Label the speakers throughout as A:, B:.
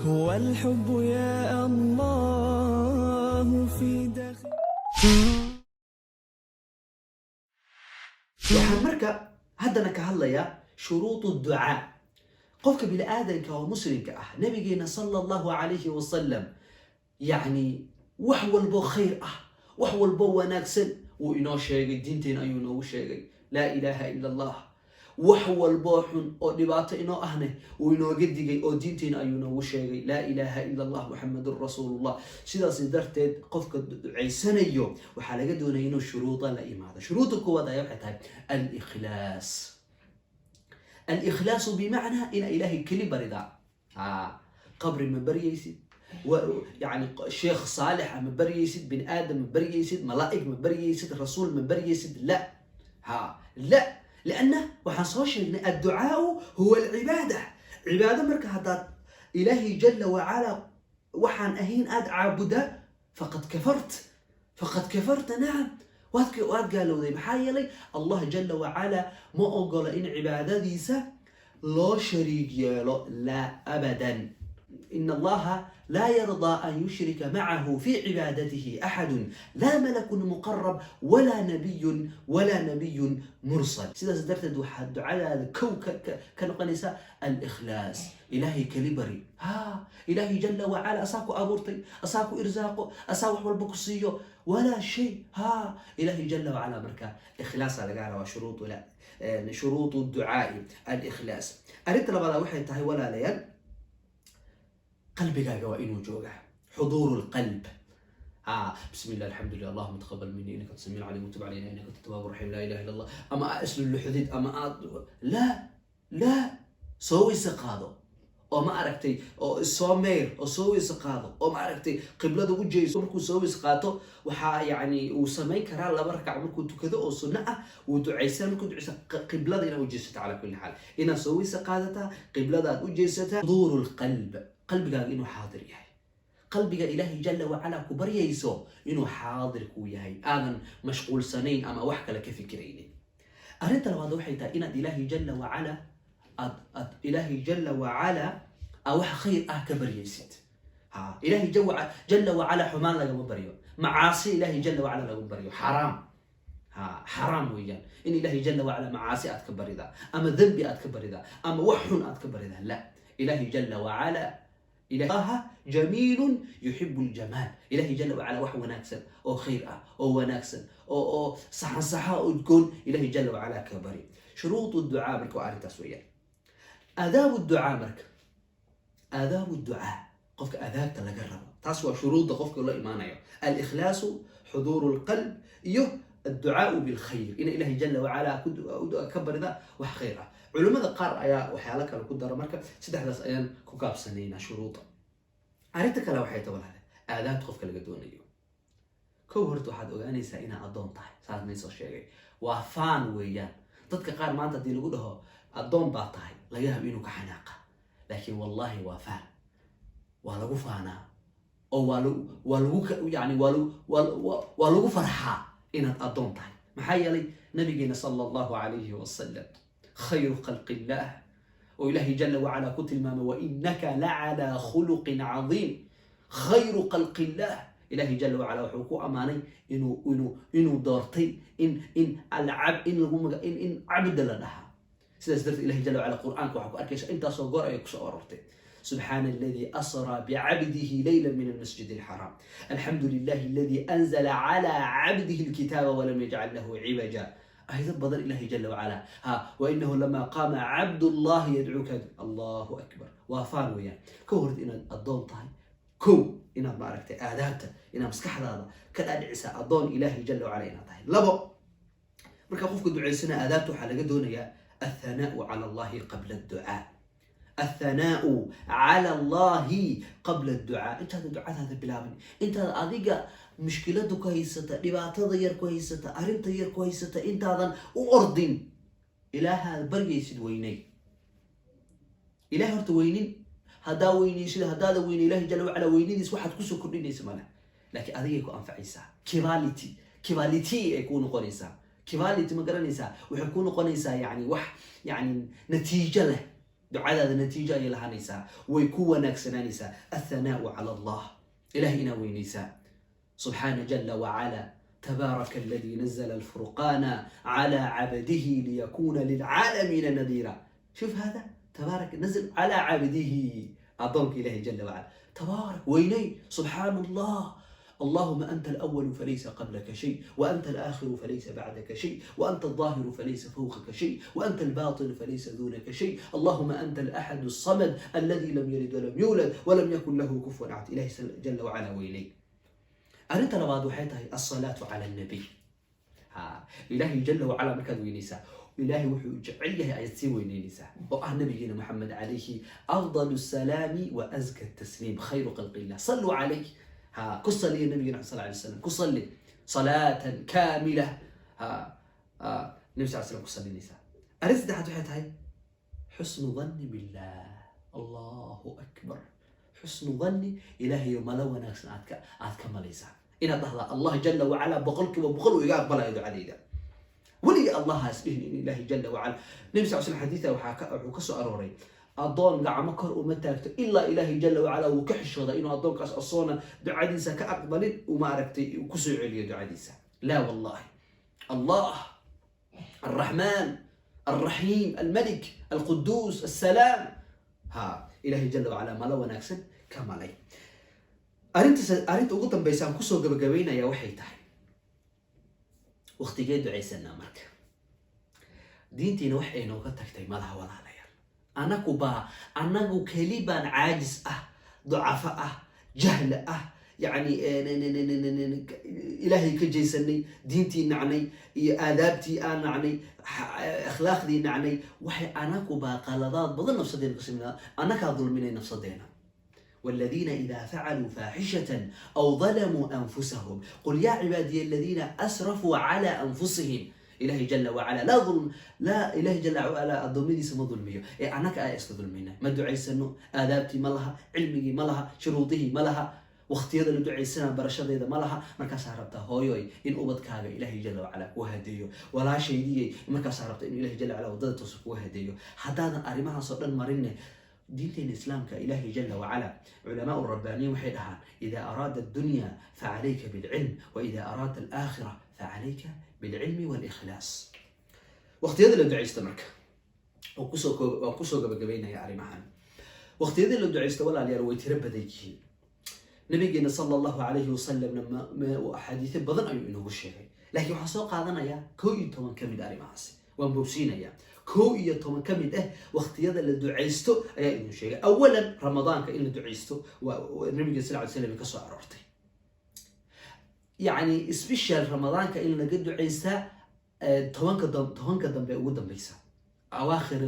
A: هو الحب يا الله في داخل.
B: Waxaan marka haddana ka hadlayaa shuruudu ducaa. Qofka bini aadanka oo muslimka ah, nabigeena sala Allahu calayhi wasalam, yacni wax walbo khayr ah, wax walbo wanaagsan wuu inoo sheegay, diinteena ayuu inoogu sheegay, laa ilaaha ila Allah. Wax walboo xun oo dhibaato inoo ahne wuu inooga digay oo diinteena ayuu inoogu sheegay, laa ilaaha ila Allah, Muxamadun rasuulullah. Sidaas darteed qofka ducaysanayo waxaa laga doonaya inuu shuruuda la imaado. Shuruudda koowaad ayaa waxay tahay alikhlaas. Alikhlaasu bimacnaa ina Ilaahay keli baridaa. Qabri ma baryaysid, yani sheekh saalixa ma baryaysid, bini aadam ma baryaysid, malaa'ig ma baryaysid, rasuul ma baryaysid. La ha la, lianna waxaan soo sheegnay adducaau huwa alcibaada, cibaado. Marka haddaad Ilaahay jala wacala waxaan ahayn aada caabudaa, faqad kafart, faqad kafarta. Nacam, waad gaalowday. Maxaa yeelay Allah jala wacala ma ogola in cibaadadiisa loo shariig yeelo, laa abadan. إن الله لا يرضى أن يشرك معه في عبادته أحد، لا ملك مقرب ولا نبي ولا نبي مرسل. Sidaas darteed waxaad ducadaada kow ka noqonaysaa alikhlaas. Ilaahay keli bari. Ha, Ilaahay jala wacala asaa ku abuurtay, asaa ku irsaaqo, asaa wax walba ku siiyo, walaa shay. Ha, Ilaahay jala wacala marka ikhlaasaa laga rabaa. Shuruudu ducaai alikhlaas. Arrinta labaad waxay tahay, walaalayaal, qalbigaaga waa inuu joogaa, xuduuru lqalb. ها، بسم الله، الحمد لله، اللهم تقبل مني انك انت السميع العليم وتب علينا انك انت التواب الرحيم، لا اله الا الله. Ama aa islu luxdid ama aad la la soo weyse qaado oo ma aragtay oo soo meyr oo soo weyse qaado oo ma aragtay qiblada u jeeso. Markuu soo weyse qaato, waxaa yani uu samayn karaa laba rakac markuu tukado oo sunno ah, wuu ducaysan. Markuu ducaysan, qiblada inaad u jeesato. Cala kulli xaal inaad soo weyse qaadataa, qiblada aad u jeesataa, xuduuru lqalb, qalbigaaga inuu xaadir yahay, qalbiga Ilaahay jala wacala ku baryayso inuu xaadir ku yahay, aadan mashquulsanayn ama wax kale ka fikiraynin. Arrinta labaad waxay tahay inaad Ilaahay jala wacala aad Ilaahay jala wacala aa wax khayr ah ka baryaysid. Ha, Ilaahay jala wacala xumaan lagama baryo, macaasi Ilaahay jala wacala lagama baryo, xaraam. Ha, xaraam weeyaan in Ilaahay jala wacala macaasi aad ka baridaa ama dembi aad ka baridaa ama wax xun aad ka baridaa. La, Ilaahay jala wacala ilaha jamiilun yuxibu ljamaal. Ilahay jala wacala wax wanaagsan oo khayr ah oo wanaagsan oo saxan saxa oo udgoon Ilahay jala wacala ka bari. Shuruudu ducaa marka waa arrintaas weeyaan. Aadaabu ducaa marka, aadaabu ducaa, qofka aadaabta laga rabo, taas waa shuruudda qofka la imaanayo: alikhlaasu, xuduuru lqalb, iyo adducaau bilkhayr, ina Ilahay jala wacala ka barida wax khayr ah. Culimmada qaar ayaa waxyaalo kale ku dara. Marka saddexdaas ayaan ku gaabsanaynaa shuruuda. Arrinta kale waxay tahay, walaale, aadaabta qofka laga doonayo. Kow, horta waxaad ogaanaysaa inaad addoon tahay. Saas may soo sheegay, waa faan weeyaan. Dadka qaar maanta haddii lagu dhaho addoon baa tahay, laga yaabo inuu ka xanaaqa, laakiin wallahi waa faan, waa lagu faanaa oo waa lagu yani waa lagu farxaa inaad addoon tahay. Maxaa yeelay nabigeena sala Allahu calayhi wasalam, khayru khalqi illaah, oo Ilaahay jala wacala ku tilmaamay wainaka lacalaa khuluqin cadiim, khayru khalqi illaah, Ilaahay jala wacala wuxuu ku ammaanay inuu doortay in alcab in lagu maga in cabda la dhahaa. Sidaas darteed Ilahay jala wacala Qur-aanka waxaa ku arkaysa intaasoo goor ayay kusoo orortay: سبحان الذي أسرى بعبده ليلا من المسجد الحرام، الحمد لله الذي أنزل على عبده الكتاب ولم يجعل له عوجا. أيضا بدل إله جل وعلا ها وإنه لما قام عبد الله يدعوك. الله أكبر. Waa faan weeyaan. Ka horta inaad addoon tahay, kow, inaad maaragtay aadaabta inaad maskaxdaada ka dhaadhicisa addoon Ilaahay jala wacala inaad tahay. Labo, marka qofka ducaysana aadaabta waxaa laga doonayaa athanaau cala Allahi qabla adducaa, athanaau cala Allahi qabla adducaa. Intaada ducadaada bilaabin, intaada adiga mushkiladu ku haysata, dhibaatada yar ku haysata, arrinta yar ku haysata, intaadan u ordin, Ilaahaad baryaysid weynay. Ilahay horta weynin haddaa weynaysid, haddaada weyne Ilahay jala wacala weynadiis waxaad kusoo kordhinaysa male, laakiin adigay ku anfacaysaa. Quality, quality ay kuu noqonaysaa. Quality ma garanaysaa? Waxay kuu noqonaysaa yani wax yani natiijo leh. Ducadaada natiijo ayay lahaanaysaa, way ku wanaagsanaanaysaa. Athanaau cala Allah, ilahay inaa weynaysaa, subxaana jala wacala. Tabaaraka aladi nazla alfurqaana cala cabdihi liyakuna lilcaalamiina nadiira. Shuf, hada tabaarak nazl cala cabdihi, addoonka Ilahay jala wacala. Tabaarak, weynay, subxaana Allah. اللهم أنت الأول فليس قبلك شيء، وأنت الآخر فليس بعدك شيء، وأنت الظاهر فليس فوقك شيء، وأنت الباطن فليس دونك شيء. اللهم أنت الأحد الصمد الذي لم يلد ولم يولد ولم يكن له كفوا أحد. إلهي جل وعلا weynay. Arrinta labaad waxay tahay الصلاة على النبي. Ha, Ilaahay jala wacala markaad weynaysaa, Ilaahay wuxuu jecel yahay ayaad sii weyneynaysaa, oo ah nabigeena Maxamed calayhi afdal الsalaami wa azka الtasliim, khayru khalq illah. Saluu calayh. Ha, ku saliya nabigeena sal alay slam, ku sali salaatan kaamila. Ha ha, nabi sal slam ku salinaysaa. Arrin saddexaad waxay tahay xusnu dhanni billah. Allahu akbar, xusnu dhanni, Ilaahayo malo wanaagsan aad ka malaysaa, inaad dhahdaa Allah jala wacala 100% uu iga aqbalayo ducadayda. Weliga Allah haas dhihin in Ilaahay jala wacala. Nabi sal slam xadiida wuxuu ka soo arooray, addoon gacmo kor uma taagto ilaa Ilaahay jala wacala wuu ka xishooda inuu addoonkaas asoona ducadiisa ka aqbalin uu maaragtay kusoo celiyo ducadiisa. Laa wallahi, Allah الرحمن الرحيم الملك القدوس السلام. Ha, Ilaahay jala wacala malo wanaagsan ka malay. Arrinta ugu dambaysa aan kusoo gabagabaynaya waxay tahay, waqtigee ducaysanaa? Marka diintiina wax ay nooga tagtay malaha, walaalayaal. Anagu baa, anagu keli baan caajis ah, ducafo ah, jahla ah, yacni Ilaahay ka jeysanay, diintii nacnay iyo aadaabtii aan nacnay, akhlaaqdii nacnay. Waxay anagu baa qaladaad badan nafsadeena ka sameynaa, annagaa dulminay nafsadeena. والذين إذا فعلوا فاحشة أو ظلموا أنفسهم قل يا عبادي الذين أسرفوا على أنفسهم. Ilaahay jala wacala laa dulm laa, Ilaahay jala wacala addoommadiisa ma dulmiyo, ee annaga ayaa iska dulmina. Ma ducaysano, aadaabtii ma laha, cilmigii ma laha, shuruudihii ma laha, waqtiyada la ducaysana barashadeeda ma laha. Markaasaa rabtaa, hooyoy, in ubadkaaga Ilaahay jala wacala kuu hadeeyo. Walaashaydiyey, markaasaa rabta inuu Ilahay jala wacala waddada toosa kugu hadeeyo. Haddaadan arrimahaasoo dhan marinne, diinteena Islaamka, Ilaahay jala wacala, culamaa rabbaaniyin waxay dhahaan: ida araada addunya facalayka bilcilm, waida araada alaakhira facalayka bilcilmi walikhlaas. Waqtiyada la ducaysto marka waan kusoo gabagabaynaya arrimahan. Waqtiyada la ducaysto, walaalayaal, way tiro badan yihiin. Nabigeena sala Allahu calayhi wasalamna axaadiisyo badan ayuu inoogu sheegay, laakiin waxaan soo qaadanayaa 11 ka mid arrimahaasi. Waan bogsiinayaa, 11 ka mid ah waqtiyada la ducaysto ayaa idin sheegay. Awalan, Ramadaanka in la ducaysto waa nabigeena sal ly slam ka soo aroortay, yacni special Ramadaanka in laga ducaystaa 10-ka dambe ugu dambeysa, awaakhir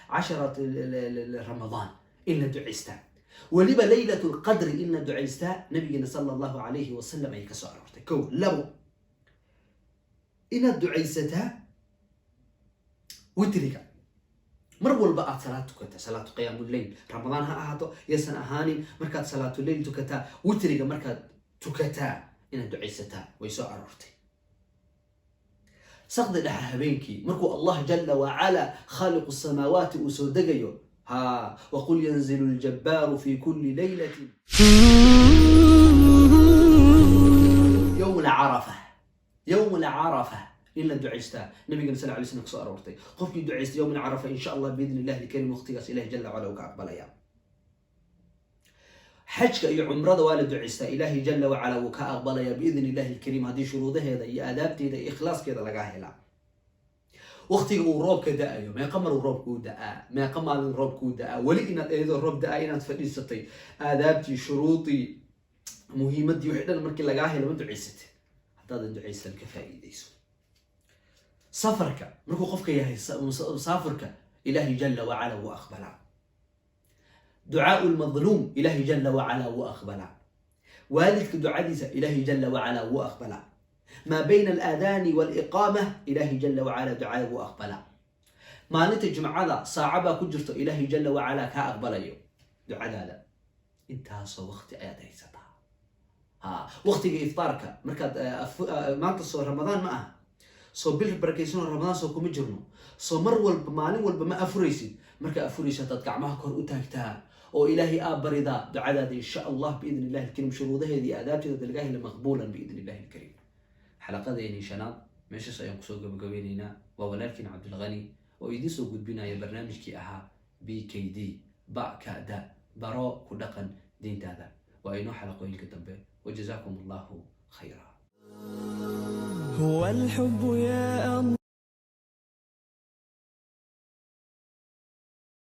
B: casharat Ramadaan in la ducaystaa, weliba Laylat lqadri in la ducaystaa, nabigeena sala Allahu calayhi wasalam ayay kasoo aroortay. Kow. Labo, inaad ducaysataa witriga. Mar walba aad salaad tukataa, salaatu qiyaamuleyl, Ramadaan ha ahaato yaysan ahaanin, markaad salaatuleyl tukataa, witriga markaad tukataa, inaad ducaysataa way soo aroortay. Saqdi dhexa habeenkii markuu Allah jala wacala khaaliqu samaawaati uu soo degayo, ha, waqul yanzilu ljabbaaru fi kulli laylatin yowm alcarafa. Yowm alcarafa in la ducaystaa nabigana sal lay slam kasoo aroortay. Qofkii ducaysta yowm alcarafa, insha Allah biidni illahi alkarim, waqtigaas Ilahi jala wacala uu ka aqbalaya. Xajka iyo cumrada waa la ducaystaa, Ilaahay jala wacala wuu ka aqbalaya biidni illahi alkariim, haddii shuruudaheeda iyo aadaabteeda iyo ikhlaaskeeda lagaa helaa. Waqtiga uu roobka da-ayo, meeqa mar uu roobkuu da-aa, meeqa maalin roobkuu da-aa, weli inaad iyadoo roob da-aa inaad fadhiisatay, aadaabtii, shuruudii, muhiimaddii, wixii dhan markii lagaa helo, ma ducaysatay? Haddaadan ducaysan, ka faa'iidayso. Safarka markuu qofka yahay musaafirka, Ilaahay jala wacala wuu aqbalaa. Ducaau lmadluum Ilaahay jala wacala wuu aqbalaa. Waalidka ducadiisa Ilaahay jala wacala wuu aqbalaa. Maa bayna alaadaani waaliqaama, Ilaahay jala wacala ducada wuu aqbalaa. Maalinta Jumcada saaca baa ku jirto Ilaahay jala wacala kaa aqbalayo ducadaada. Intaasoo waqti ayaad haysataa. Ha, waqtiga iftaarka markaad maanta soo Ramadaan ma aha. Soo bil barakaysan oo Ramadaan soo kuma jirno? Soo mar walba, maalin walba ma afuraysid? Marka afuraysa, hadaad gacmaha kor u taagtaa oo Ilaahay aa baridaa, ducadaada insha Allah biidn illahi alkariim, shuruudaheeda iyo aadaabteeda laga hela, maqbuulan biidn illahi alkariim. Xalaqadeennii shanaad meeshaas ayaan kusoo gabagabeynaynaa. Waa walaalkiin Cabdilghani oo idiin soo gudbinaya barnaamijkii ahaa BKD, ba ka da, baro ku dhaqan diintaada. Waa inoo xalaqooyinka dambe, wajazaakum Allahu khayra.
A: هو الحب يا الله.